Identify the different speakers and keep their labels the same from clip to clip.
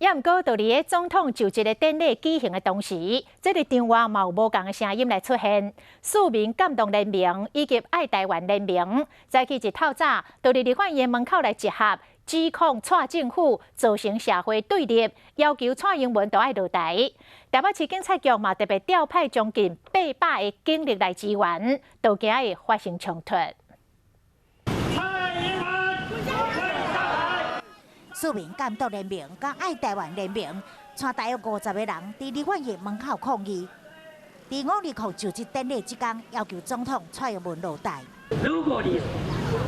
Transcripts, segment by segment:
Speaker 1: 也毋過，佇咧總統就職的典禮舉行的當時，這个場外嘛有無仝的聲音來出現。市民監督聯盟以及愛台灣聯盟，早起一透早，佇咧立法院門口來集合，指控蔡政府造成社會對立，要求蔡英文都愛落台。台北市警察局嘛特別調派將近800个警力來支援，都驚會發生衝突。
Speaker 2: 蔡英文
Speaker 3: 市民監督聯盟佮愛台灣聯盟，帶大約50个人佇立法院門口抗議。佇5/20就職典禮這工，要求總統蔡英文落台。
Speaker 2: 如果你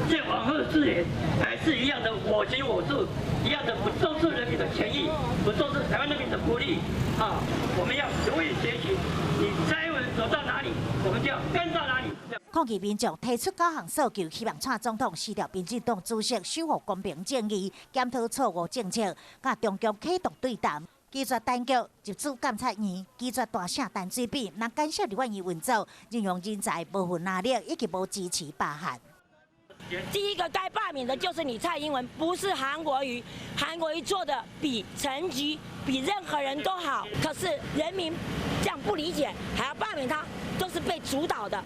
Speaker 2: 在往後4年還是一樣的我行我素，一樣的不重視人民的權益，不重視台灣人民的福利，啊，我們要永遠學習，你蔡英文走到哪裡，我們就要跟到哪裡。
Speaker 3: 抗議民眾提出九項訴求，希望蔡總統辭掉民進黨主席，守護公平正義，檢討錯誤政策，佮中共啟動對談，拒絕當局入主監察院，拒絕大聖陳水扁，來干涉立法院運作，任用人才無份能力，以及無支持罷韓。
Speaker 4: 第一個該罷免的就是你蔡英文，不是韓國瑜。韓國瑜做的比陳菊、比任何人都好，可是人民這樣不理解，還要罷免他，都是被主導的。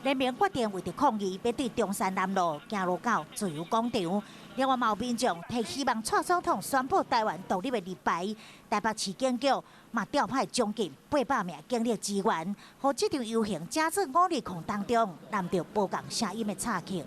Speaker 3: 聯盟決定為著抗議，欲對中山南路行路到自由廣場。另外，嘛有民眾提希望蔡總統宣布台灣獨立的立牌。台北市警局嘛調派將近800名警力支援，予這場遊行加做5/20當中，攔著無仝聲音的插曲。